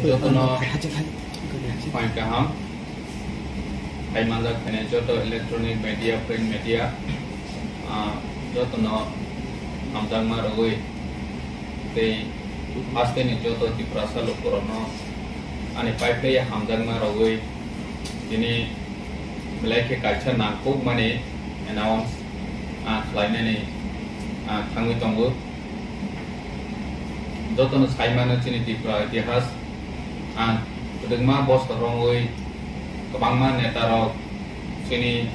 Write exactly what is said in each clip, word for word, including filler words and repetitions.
Jotono phai kaham. Hai manjak phainai joto electronic media, print media, ah, jotono hamjakma rogwi tei hasteni joto Tiprasa lukurokno ani paiphai hamjakma rogwi tini belai khe kaisa nangkukmani announce, ah, khlainani, ah, thangwi tongo. Jotono sai mano chini Tripura itihas, ang kwdwkma bosor romwi kwbangma neta rok chini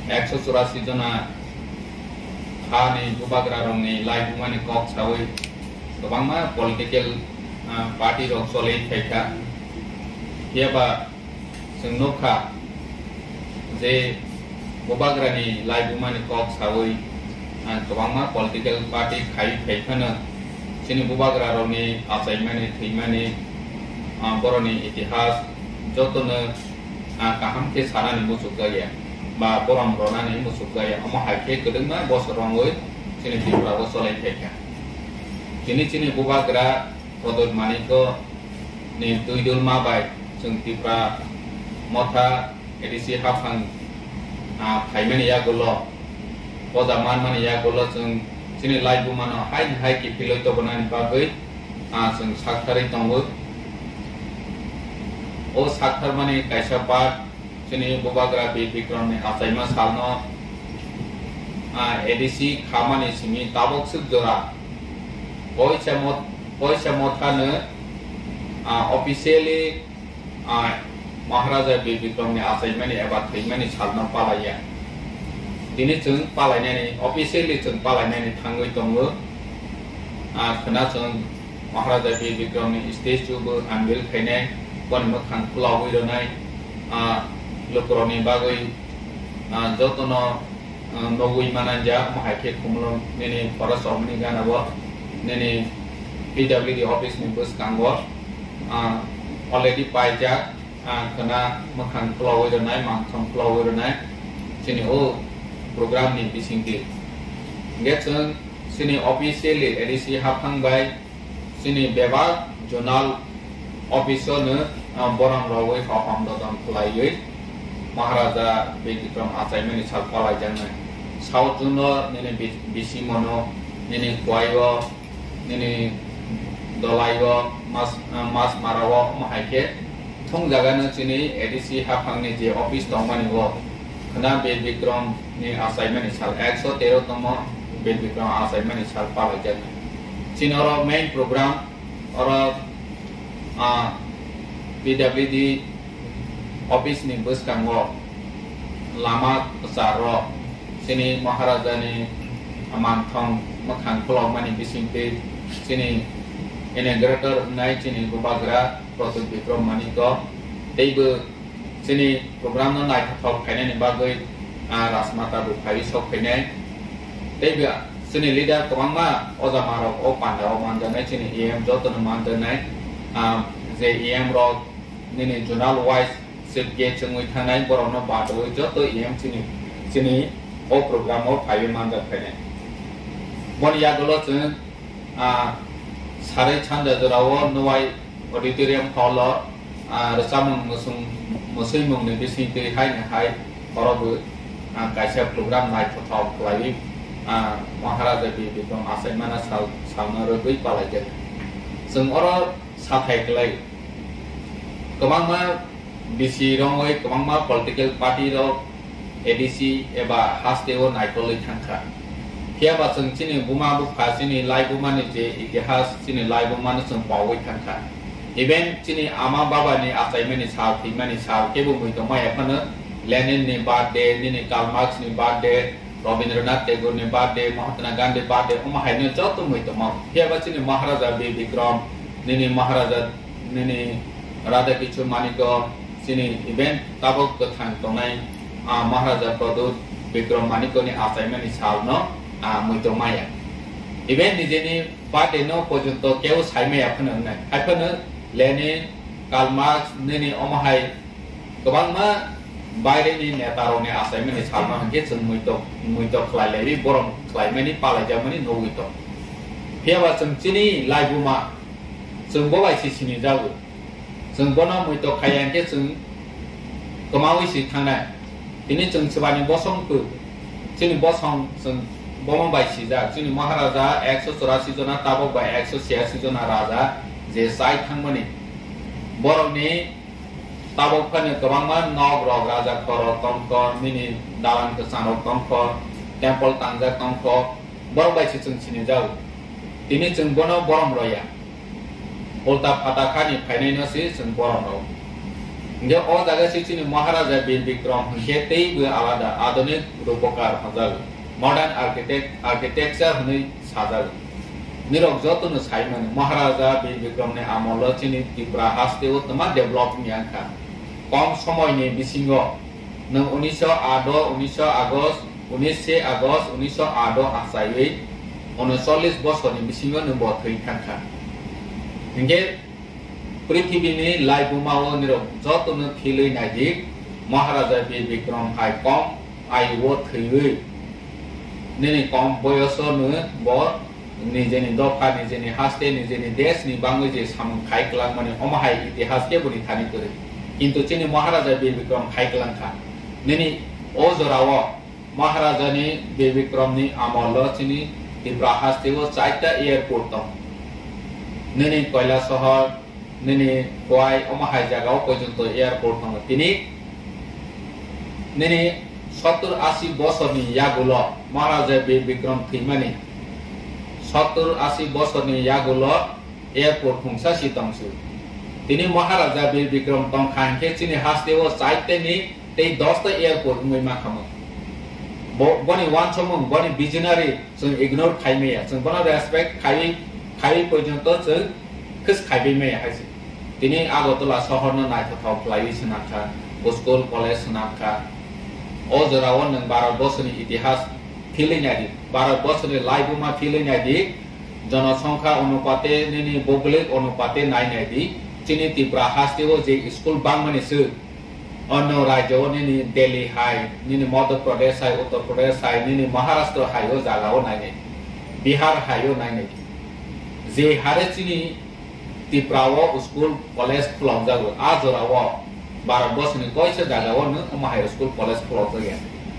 ekso churasi jona hani bubagra rokni laibumani kok sawi kwbangma political, ah, party rok choli phaikha. Phiya ba Chwng nukha je bubagrani laibumani kok sawi, ah, kwbangma political party khai phai phano chini bubagrarokni achaimani, thwimani, ah, borokni itihas jotono, ah, kaham khe sanani muchukjakya ba borom ronani muchukjakya. Omo hai khe kwdwkma bosor romwi chini Tripura o cholai phaikha. Tini chini bubagra Pradyot Manikya ni twi dulma bai chwng Tipra Motha A D C haphang, ah, phaimani yagulo, poja manmani yagulo chwng chini laibumano haini hai kiphilwi tobonani bagwi, ah, chwng saktharwi tongo. O saktharmani kaisa part chini bubagra Bir Bikramni achaima salno, ah, A D C khamani simi tabuk swk jora Poisa Mot-, Poisa Mothano, ah, officially, ah, Maharaja Bir Bikramni achaimani eba thwimani salno palaiya. Tini chwng palainani, officially chwng palainani thangwi tongo. Ah, khwna chwng Maharaja Bir Bikramni statue bo unveil khainai, boni mwkhang khulogwi rwnai, ah, lukurokni bagwi, ah, jotono, ah, nugwi mananja, omo hai khe Khumulwng nini forest romani gana bo, nini P W D office ni bwskango, ah, already paijak, ah, khwna mwkhang khulogwi rwnai, mangthong khulogwi rwnai, chini o program ni bisingtwi. Hwnkhe chwng chini officially A D C haphang bai, chini bebak zonal office-o no, ah, borang rogwi hohom dodon khlaiwi Maharaja Bir Bikram achaimani sal palaijaknai. South zone-o nini bi-, Bisingmono, nini Khowai-o, nini Dolai-o, Mas-, ah, Masmara-o, omo hai khe thung jaga no chini A D C haphangni je office tongmani o khwna Bir Bikram ni achaimani sal, ekso tero tongmo Bir Bikram achaimani sal palaijak. Chini oro main program oro, ah, P W D office ni bwskango lama kwcharo chini Maharaja ni mangthong mwkhang khulokmani bisingtwi chini inaugurator wngnai chini bubagra Pradyot Bikram Manikya teibo chini program no naithothok khainani bagwi, ah, Rajmata bo phaiwi sok phainai. Teibo chini leader kwbangma oja marok o panda o manjaknai chini E M jotono manjaknai, ah, je E M rok nini zonal wise chief guest wngwi thangnai borokno badwi joto E M chini, chini o program o phaiwi manjak phainai. Boni yagulo chwng, ah, sarai sanja jorao Nowai Auditorium Hall o, ah, rwchapmung mwswng, mwswimungni bisingtwi haini hai oro bo, ah, kaisa program naithothok khlaiwi, ah, Maharaja Bir Bikram achaimana sal, salna rwgwi palaijak. Chwng oro sathai klai kwbangma bisi rongwi kwbangma political party rok A D C eba haste o naikolwi thangkha. Phiya ba chwng chini buma bupha, chini laibuma ni je itihas, chini laibuma no chwng pawi thangkha. Even chini ama baba ni achaimani sal, thwimani sal kebo muitok maya phano Lenin ni birthday, nini Karl Marx ni birthday, Rabindranath Tagore ni birthday, Mahatma Gandhi birthday, omo hai no joto muitok ma. Phiya ba chini Maharaja Bir Bikram, nini Maharaja nini Radha Kishore Manikya, chini even tabok kwthang tongnai, ah, Maharaja Pradyot Bikram Manikyani achaimani salno, ah, muitok maya. Even nijeni birthday no porjonto keu sai maya phano wngnai. Hai phano Lenin, Karl Marx, nini omo hai kwbangma baireni neta rokni achaimani salno hwnkhe chwng muitok, muitok khlai laiwi borom khlaimani palaijakmani nugwi tong. Phiya ba chwng chini laibuma, Chwng bo bai se sinijago. Chwng bono muito khaiya hinkhe chwng kwmaui se thangnai. Tini chwng swbani bosong kuk. Chini bosong chwng bomo bai sijak. Chini Maharaja ekso chorasi jona, tabok bai ekso chiyasi jona raja je chai thangmani. Borokni tabok phano kwbangma nok rok, raja khor rok tongkho, nini dalan kwchang rok tongkho, temple tangjak tongkho. Borok bai se chwng sinijago. Tini chwng bono borom roya. Ulta phata khani phainaino se chwng borom rw. Hinkhe o jaga se chini Maharaja Bir Bikram hinkhe teibo alada, adhunik rupokar hwnjago, modern architect, architecture hwnwi sajago. Nirok jotono saimani Maharaja Bir Bikramni amolo chini Tripura hasteo twma develop wngya wngkha. Kom somoini bisingo nwng unisho aat o, unisho August, unishe August unisho aat o achaiwi unocholish bosorni bisingo nwng bo thwi thangkha. Hinkhe prithibini laibumao nirok jotono philwi naidi, Maharaja Bir Bikram hai kom ayugo thwiwi nini kom boyosono bo nijeni dopha, nijeni haste, nijeni deshni bangwi je samung khai kwlangmani, omo hai itihas keboni thani kwrwi. Kintu chini Maharaja Bir Bikram khai kwlangkha. Nini o jorao Maharajani Bir Bikramni amolo chini Tripura hasteo chaita airport tong. Nini Koilasohor, nini Khowai, omo hai jagao porjonto airport tongo. Tini nini sottor ashi bosorni yagulo Maharaja Bir Bikram thwimani, sottor ashi bosorni yagulo airport khungsa si tongsu. Tini Maharaja Bir Bikram tongkha hinkhe chini hasteo chaiteni tei dosta airport wngwi mankhamung. Bo-, boni wansukmung, boni visionary chwng ignore khai maya. Chwng bono respect khai, khai porjonto chwng khis khaibai maya hai se. Tini Agartala sohorno naithothok khlaiwi swnamkha, school, college swnamkha. O jorao nwng Bharat borsoni itihas philwi naidi, Bharat borsoni laibuma philwi naidi, jonosongkha onupate, nini boglik onupate nai naidi, chini Tripura hasteo je school bangmani se, onno rajyo nini Delhi hai, nini Madhya Pradesh hai, Uttar Pradesh hai, nini Maharashtra hai o jaga o nainai, Bihar hai o nainai. Je hare chini Tripura o school college khulokjago, a jora o Bharat borsoni koisa jaga o no omo hai school college khulokjak ya.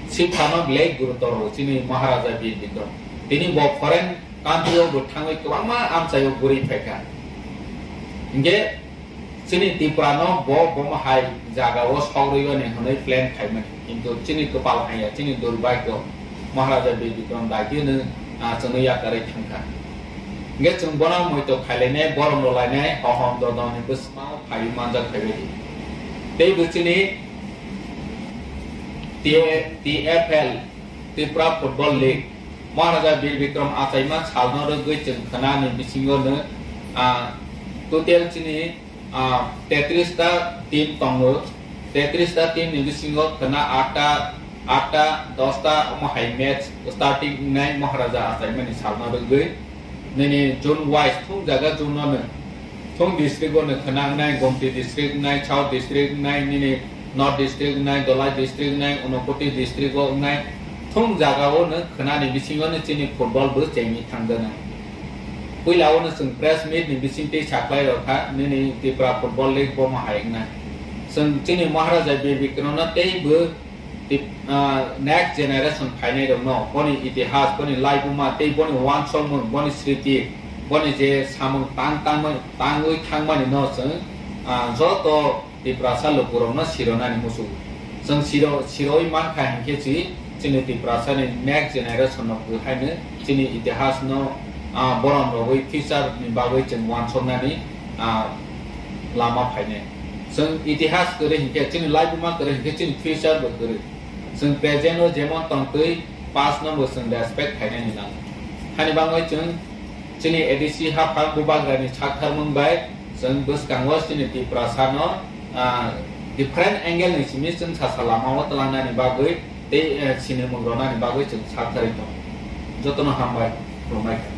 Siphano belai gurutor o chini Maharaja Bir Bikram. Tini bo foreign country o bo thangwi kwbangma amchai o guri phaikha. Hinkhe chini Tripura no bo bomo hai jaga o sok rwio ni hwnwi plan khaimani. Kintu chini kwpal haiya, chini durbhagyo Maharaja Bir Bikram dagyo no, ah, chwngno yakarwi thangkha. Hinkhe chwng bono muito khailainai, borom rwlainai, hohom dodon ni bwskango phaiwi manjak phaibaidi. Tei bo chini T-, T F L, Tripura Football League, Maharaja Bir Bikram achaima salno rwgwi chwng khwnani bisingo no, ah, total chini, ah, tetris ta team tongo. Tetris ta team ni bisingo khwna atta, atta, dosta omo hai match starting wngnai Maharaja achaimani salno rwgwi. Nini zone wise thung jaga zone no no. Thung district o no khwna wngnai, Gomti district wngnai, South district wngnai, nini North district wngnai, Dholai district wngnai, Unakoti district o wngnai. Thung jaga o no khwnani bisingo no chini football bo chengwi thangjaknai. Puila o no chwng press meet ni bisingtwi sakhlai rokha, nini Tripura Football League bomo hai wngnai. Chwng chini Maharaja Bir Bikram no tei bo Tei, ah, next generation phainai rokno boni itihas, boni laibuma tei boni wansokmung, boni sriti, boni je samung tang tangmani, tangwi thangmani no chwng, ah, joto Tiprasa lukurokno sironani muchungo. Chwng siro-, siroi mankha hinkhe chi, chini Tiprasani next generation no kwhaino chini itihas no, ah, borom rogwi future ni bagwi chwng wansoknani, ah, lama phainai. Chwng itihas kwrwi hinkhe, chini laibuma kwrwi hinkhe, chini future bo kwrwi. Chwng present o jemon tongtwi, past no bo chwng respect khainani nango. Hani bagwi chwng chini A D C haphang bubagrani saktharmung bai chwng bwskango chini Tiprasa no, ah, different angle ni simi chwng sasa lama o twlangnani bagwi tei, eh, sinimung rwnani bagwi chwng sakthari tongo. Jotono hambai, khulumbai kha.